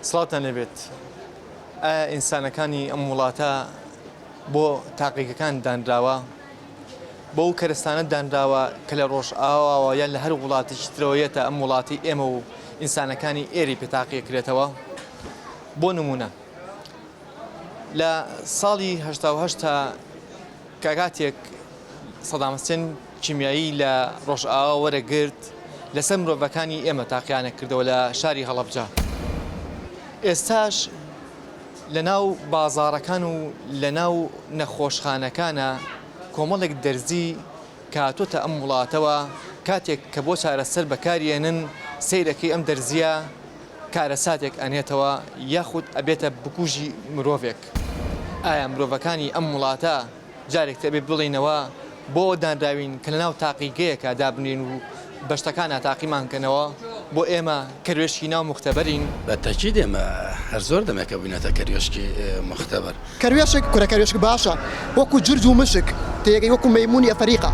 سڵاوتان لێبێت ئایا ئینسانەکانی ئەم وڵاتە بۆ تاقیگەکان دانراوە؟ بۆ ئەو کەرستانە دانراوە کە لە ڕۆژئاواوە یان لە هەر وڵاتێکی ترەوە یەتە ئەم وڵاتی ئێمە و ئینسانەکانی ئێری پێ تاقیەکرێتەوە؟ بۆ نمونە لە ساڵی 88 تا کە کاتێک سەدام حسێن کیمیایی لە ڕۆژئاوا وەرەگرت لەسەر مرۆڤەکانی ئێمە تاقیانە کردەوە لە شاری هەڵەبجە ئێستاش لە ناو بازاڕەکان و لە ناو نەخۆشخانەکانە کۆمەڵێک دەرزی کە هاتۆتە ئەم وڵاتەوە کاتێک کە بۆ چارەسەر بەکاریێنن سەیرەکەی ئەم دەرزیە کارەساتێک ئەنێتەوە یاخود ئەبێتە بکوژی مرۆڤێک ئایا مرۆڤەکانی ئەم وڵاتە جارێک تر ئەبێ بڵێینەوە بۆ ئەوە دانراوین کە لەناو تاقیگەیەکا دابنرێین و بە شتەکانا تاقیمان کەنەوە بۆ ئێمە کەروێشکی ناو موختەبەرین. بە تەکید ئێمە هەر زۆر دەمێکە بووینەتە کەروێشکی موختەبەر. کەروێشک کورە کەروێشک باشە وەکو جرج و مشک تێگەی وەکو مەیمونی ئەفەریقا.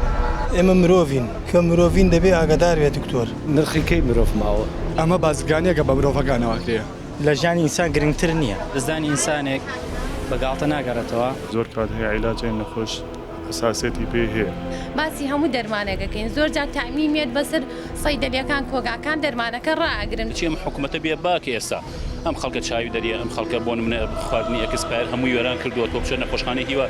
ئێمە مرۆڤین کە مرۆڤین دەبێ ئاگادار بێ دکتۆر. نرخی کەی مرۆڤ ماوە؟ ئەمە بازرگانیەکە بە مرۆڤەکانەوە ئەکرێ. لە ژیانی ئینسان گرنگتر نییە. دەستدانی ئینسانێک بە گاڵتە ناگەڕێتەوە. زۆر کات هەیە عیلاجی نەخۆش حەساسیەتی پێی هەیە. باسی هەموو دەرمانێک ئەکەین زۆر جار تەعمیم یەت بەسەر صەیدەلیەکان کۆگاکان دەرمانەکە ڕائەگرن. چی ئەم حکومەتە بێ باکە ئێستا ئەم خەڵکە چاوی دەریە ئەم خەڵکە بۆ نمونە خواردنی expire هەمووی وێران کردووە تۆ بچە نەخۆشخانەی هیوا.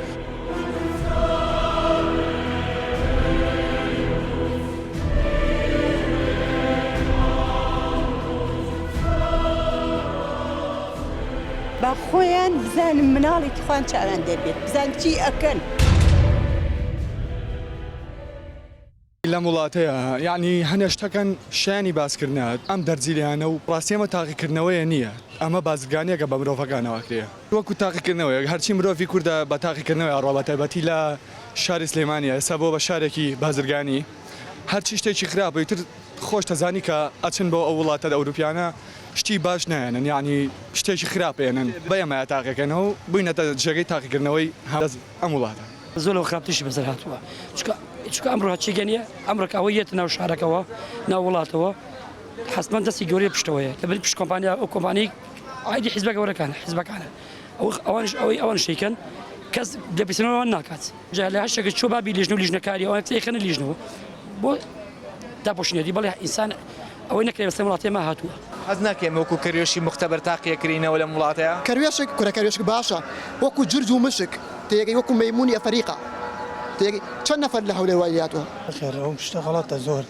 با خۆیان بزانن مناڵێکی خۆیان چاویان دەبێت بزان چی ئەکەن. لەم وڵاتەیا یەعنی هەنێ شتەکەن شایەنی باسکردنە ئەم دەرزیلیانە و ڕاستی ئەمە تاقیکردنەوەیە نییە ئەمە بازرگانیەکە بە مرۆڤەکانەوە ئەکرێ وەکو تاقیکردنەوەیەک هەرچی مرۆڤی کوردە بە تاقیکردنەوەی ئەڕوا بەتایبەتی لە شاری سلێمانیا ئێستا بۆ بە شارێکی بازرگانی هەرچی شتێکی خراپە ئیتر خۆش دەزانی کە ئەچن بۆ ئەو وڵاتە ئەوروپیانە شتی باش نایەنن یەعنی شتێکی خراپ ئێنن بە ئێمەیا تاقیەکەنەوە و بوینەتە جێگەی تاقیکردنەوەی ئەم وڵاتە. زۆر لەوە خراپتریشی بەسەر هاتووە چونکە چونکە ئەمڕۆ هەرچی گەنیە ئەمڕۆ کە ئەوەی یەتە ناو شارەکەوە ناو وڵاتەوە حەتمەن دەستی گەورەی پشتەوەیە لەبەر پشت کۆمپانیا ئەو کۆمپانی ئایدی حیزبە گەورەکانە حیزبەکانە ئەو ئەوانش ئەوەی ئەوان شەیکەن کەس لێپرسینەوە ناکات جا لە هەر شتێک چۆ بابی لیژنە و لیژنەکاری ئەوان تێخەنە لیژنەوە بۆ داپۆشینێتی بەڵێ ئینسان ئەوەی نەکرێ بەسەر وڵاتی ئێمە هاتووە. حەز ناکەی ئێمە وەکو کەروێشکی موختەبەر تاقیەکرێینەوە لەم وڵاتەیا؟ کەروێشک کورە کەروێشک باشە وەکو جرج و مشک تێگەی وەکو مەیمونی ئەفەریقا تێگەی چەند نەفەر لە هەولێر وای لێهاتوە. نەخێر ئەو شتە غەڵەتە زۆر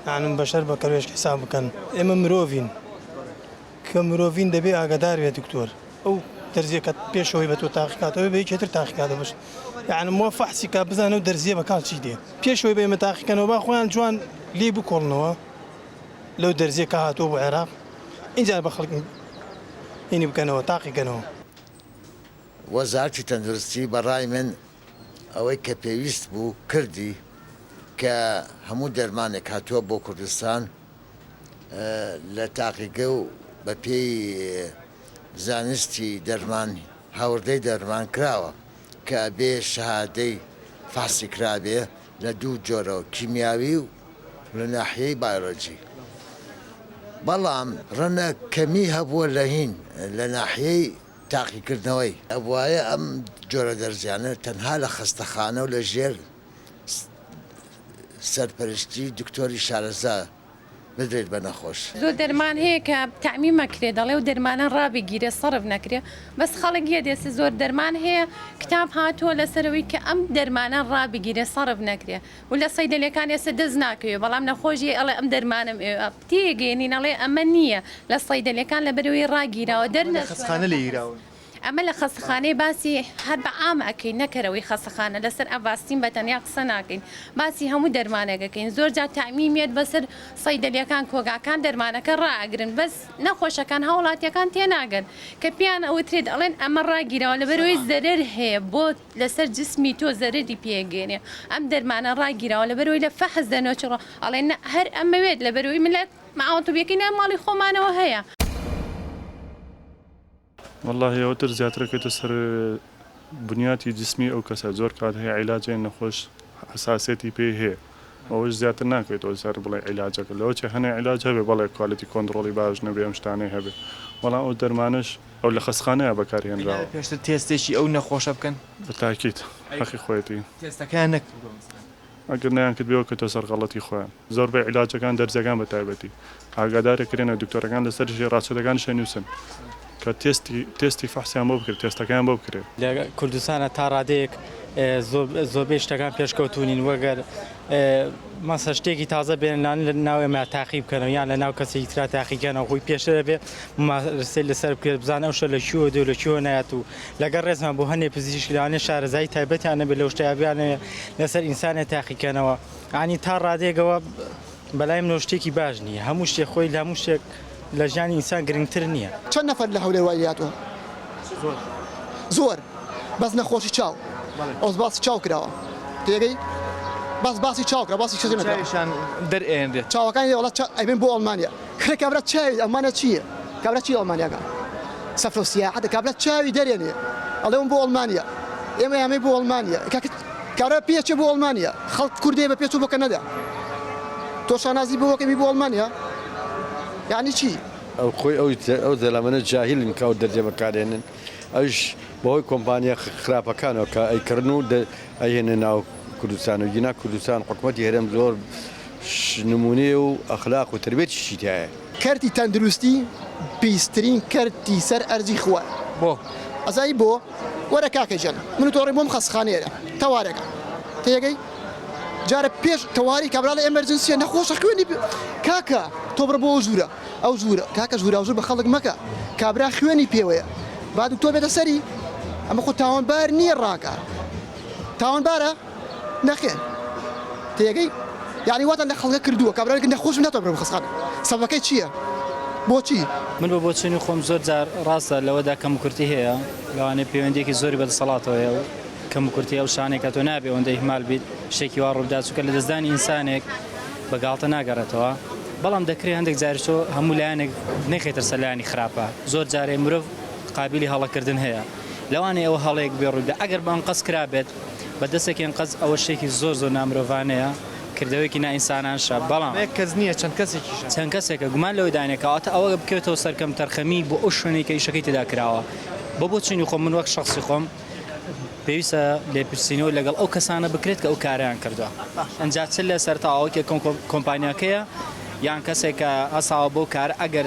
یانم بەشەر بە کەروێشک حیساب بکەن ئێمە مرۆڤین کە مرۆڤین دەبێ ئاگادار بێ دکتۆر ئەو دەرزیە کە پێشەوەی بە تۆ تاقیکاتەوە بە یەکێ تر تاقیکاتەوە بەش یانم وا فەحسی کا بزانە و دەرزیە بە کاڵ چی دێ پێشەوەی بە ئێمە تاقیکەنەوە با خۆیان جوان لێی بکۆڵنەوە لەو دەرزیە کە هاتووە بۆ عێراق ئینجا بە خەڵک هینی بکەنەوە تاقیکەنەوە. وەزارەتی تەندروستی بە ڕای من ئەوەی کە پێویست بوو کردی کە هەموو دەرمانێک هاتووە بۆ کوردستان لە تاقیگە و بە پێی زانستی دەرمان هاوردەی دەرمان کراوە کە ئەبێ شەهادەی فەحسی کرابێ لە دوو جۆرەوە کیمیاوی و لە ناحیەی بایۆلۆجی بەڵام ڕەنە کەمی هەبووە لە هین لە ناحیەی تاقیکردنەوەی. ئەبوایە ئەم جۆرە دەرزیانە تەنها لە خەستەخانە و لە ژێر سەرپەرشتی دکتۆری شارەزا بدرێت بە نەخۆش. زۆر دەرمان هەیە کە تەعمیم ئەکرێ دەڵێ ئەو دەرمانە ڕابگیرێ سەرف نەکرێ بەس خەڵک یە دێسێ زۆر دەرمان هەیە کتاب هاتووە لەسەرەوەی کە ئەم دەرمانە ڕابگیرێ سەرف نەکرێ و لە سەیدەلێکان ئێستا دەست ناکەوێ بەڵام نەخۆش یە ئەڵێ ئەم دەرمانەم ئەوێ تێگەیەنین ئەڵێ ئەمە نییە لە سەیدەلێکان لەبەرئەوەی ڕاگیراوە لە خەستخانە لێ گیراون. ئەمە لە خەستەخانەی باسی هەر بە عام ئەکەین نەکەرەوەی خەستەخانە لەسەر ئەڤاستین بە تەنیا قسە ناکەین باسی هەموو دەرمانێک ئەکەین زۆر جار تەعمیم یەت بەسەر سەیدەلیەکان کۆگاکان دەرمانەکە ڕائەگرن بەس نەخۆشەکان هاوڵاتیەکان تێناگەن کە پێیان ئەوترێت ئەڵێن ئەمە ڕاگیراوە لەبەرئەوەی زەرەر هەیە بۆ لەسەر جسمی تۆ زەرەری پێگەێنێ ئەم دەرمانە ڕاگیراوە لەبەرئەوەی لە فەحس دەنۆچڕۆ ئەڵێن نا هەر ئەمەوێت لەبەرئەوەی من لە ماوەتوبیەکەی ناو ماڵی خۆمانەوە هەیە. وەڵاهی ئەوە تر زیاتر ئەکەوێتە سەر بنیاتی جسمی ئەو کەسە زۆر کات هەیە عیلاج هەیە نەخۆش حەساسیەتی پێی هەیە. ئەوەش زیاتر ناکەوێتەوە سەر بڵێ عیلاجەکە لەوە چێ هەنێ عیلاج هەبێ بەڵێ quality control ی باش نەبێ ئەم شتانەی هەبێ بەڵام ئەو دەرمانەش ئەو لە خەستخانەیە بەکار هێنراوە. پێشتر تێستێکی ئەو نەخۆشە بکەن؟ بە تاکید حەقی خۆیەتی. تێستەکەیان نەکردووە مەسەلەن؟ ئەگەر نەیانکرد بێوە کەوتە سەر غەڵەتی خۆیان. زۆربەی عیلاجەکان دەرزیەکان بە تایبەتی ئاگادار ئەکرێنەوە دکتۆرەکان لەسەر ژێ ڕاچەتەکانیش ئەنوسن کە تێستی تێستی فەحسیان بۆ بکرێت تێستەکەیان بۆ بکرێت. لە کوردستانا تا ڕادەیەک زۆربەی شتەکان پێشکەوتوو نین وەگەر مەسە شتێکی تازە بێنن لان لە ناو ئێمە تاقی بکەنەوە یان لە ناو کەسێکی ترا تاقیکەنەوە خۆی پێشتر دەبێ ممارەسەی لەسەر بکرێت بزان ئەو شتە لە کوێوە دێ و لە کوێوە نایەت و لەگەڵ ڕێزمان بۆ هەنێ پزیشک لەوانەیە شارەزایی تایبەتیان نەبێت لەو شتەیا بیانەوێ لەسەر ئینسانێ تاقیکەنەوە یانی تا ڕادەیەکەوە بەلای منەوە شتێکی باش نییە هەموو شتێک خۆی لە هەموو شتێک لە ژیانی ئینسان گرنگتر نییە. چەند نەفەر لە هەولێر وای لێهاتووە؟ زۆر. زۆر بەس نەخۆشی چاو ئەوس باسی چاو کراوە تێگەی بەس باسی چاو کرا باسی شتێک نەکراوە. چاویشان دەرئێنرێت. چاوەکانی وەڵا چا ئەیبەن بۆ ئەڵمانیا خرە کابرا چاوی ئەڵمانیا چییە کابرا چی ئەڵمانیاکە سەفر و سیاحەتە کابرا چاوی دەرێنێ ئەڵێ بۆ ئەڵمانیا ئێمە یامەی بۆ ئەڵمانیا کاکە کابرا پێچێ بۆ ئەڵمانیا خەڵک کوردێ بە پێچوو بۆ کەنەدا تۆ شانازی بۆ وەکەمی بۆ ئەڵمانیا یعنی چی؟ ئەو خۆی ئەو ئەو زەلامانە جاهیلن کە ئەو دەرزیە بەکارێنن ئەویش بەهۆی کۆمپانیا خراپەکانەوە کە ئەیکڕن و ئەیهێنە ناو کوردستان و گینا کوردستان حکومەتی هەرێم زۆر نمونەیە و ئەخلاق و تربێتیشی تایە. کەرتی تەندروستی پیسترین کەرتی سەر ئەرزی خوایە. بۆ؟ ئەزانی بۆ؟ وەرە کاکە گیان من و تۆ ڕێین بۆم خەستخانەیەرە تەوارەکە تێگەی جارە پێش تەواری کابرا لە ئێمەرجنسیە نەخۆشە خوێنی کاکە تۆ بڕە بۆ ئەو ژوورە ئەو ژوورە کاکە ژووراوژوور بە خەڵک مەکە کابرا خوێنی پێوەیە با دکتۆر بێتە سەری ئەمە خۆ تاوانبار نییە ڕاکە تاوانبارە نەخێر تێگەی یعنی واتان لە خەڵکە کردووە کابرا نەخۆش ناتوانێت بڕۆ خەستخانە سەبەکەی چییە بۆچی؟ من بە بۆچوونی خۆم زۆر جار ڕاستە لەوەدا کەموکورتی هەیە لەوانەیە پەیوەندیەکی زۆری بە دەسەڵاتەوە هەیە و کەموکورتی ئەو شانەیە کە تۆ نابێ ئەوەندە ئیهمال بیت شتێکی وا ڕووبدات چونکە لەدەستدانی ئینسانێک بە گاڵتە ناگەڕێتەوە بەڵام دەکرێت هەندێک جاریش تۆ هەموو لایەنێک نەخەیتە سەر لایەنی خراپە زۆر جارێ مرۆڤ قابیلی هەڵەکردن هەیە لەوانەیە ئەوە هەڵەیەک بێ ڕوویبدا ئەگەر بە ئەنقەست کرابێت بە دەستێکی ئەنقەست ئەوە شتێکی زۆر زۆر نامرۆڤانەیە کردەوەیەکی نائینسانانشە بەڵام یەک کەس نییە چەند کەسێکیشە. چەند کەسێکە گومان لەوەدا نییە کەواتە ئەوە بکەوێتەوە سەر کەمتەرخەمی بۆ ئەو شوێنەی کە ئیشەکەی تێدا کراوە بە بۆچوونی خۆم من وەک شەخسی خۆم پێویستە لێپرسینەوە لەگەڵ ئەو کەسانە بکرێت کە ئەو کارەیان کردووە ئەنجا چ لە سەرتاوە کە کۆمپانیاکەیە یان کەسێک کە هەساوە بەو کارە ئەگەر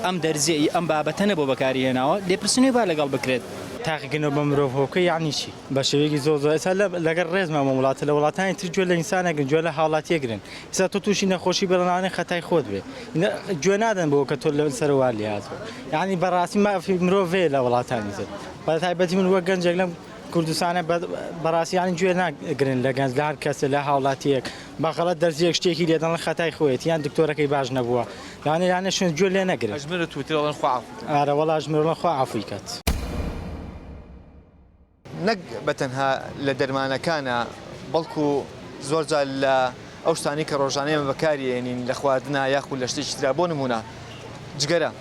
ئەم دەرزیە ئی ئەم بابەتە نەبوو بەکاری هێناوە لێپرسینەوەی با لەگەڵ بکرێت. تاقیکردنەوە بە مرۆڤ هۆکەی یەعنی چی؟ بە شێوەیەکی زۆر زۆر ئێستا لەگەڵ ڕێزمان بۆ وڵاتە لە وڵاتانی تر گوێ لە ئینسان ئەگرن گوێ لە هاوڵاتی ئەگرن ئێستا تۆ تووشی نەخۆشی بێ لەوانەیە خەتای خۆت بێ گوێ نادەن بۆ کە تۆ لەسەر وا لێهاتووە یعنی بەڕاستی مافی مرۆڤ هەیە لە وڵاتانی تر بە تایبەتی من وەک گەنجێک لەم کوردستانە بەڕاستی یعنی گوێ ناگرن لە گەنج لە هەر کەسێ لە هاوڵاتیەک بە غەڵەت دەرزیەک شتێکی لێ دەڵێن خەتای خۆیەتی یان دکتۆرەکەی باش نەبووە لەوانەیە لانێ شوێن گوێ لێ نەگرن ئەژمرە تووتر ئەڵێن خوا عەفوی کات. ئارە وەڵا ئەژمرە خوا عەفوی کات. نەک بە تەنها لە دەرمانەکانا بەڵکو زۆر جار لە ئەو شتانەی کە ڕۆژانە ئێمە بەکاری ئێنین لە خواردنا یاخود لە شتێکی ترا بۆ نمونە جگەرە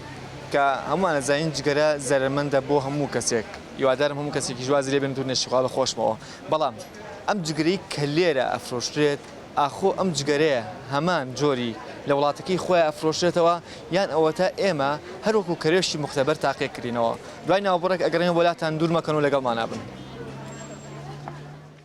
کە هەمووان ئەزانین جگەرە زەرەرمەندە بۆ هەموو کەسێک هیوادارم هەموو کەسێکیش وازی لێ بێنێت و نەشی خوا بە خۆشمەوە بەڵام ئەم جگرەی کە لێرە ئەفرۆشرێت ئاخۆ ئەم جگەرەیە هەمان جۆری لە وڵاتەکەی خۆیا ئەفرۆشرێتەوە یان ئەوەتا ئێمە هەر وەکو کەرێشی موختەبەر تاقێکرینەوە دوای ناوبڕێک ئەگەڕێینەوە بۆ لاتان دوور مەکەن و لەگەڵمانا بن.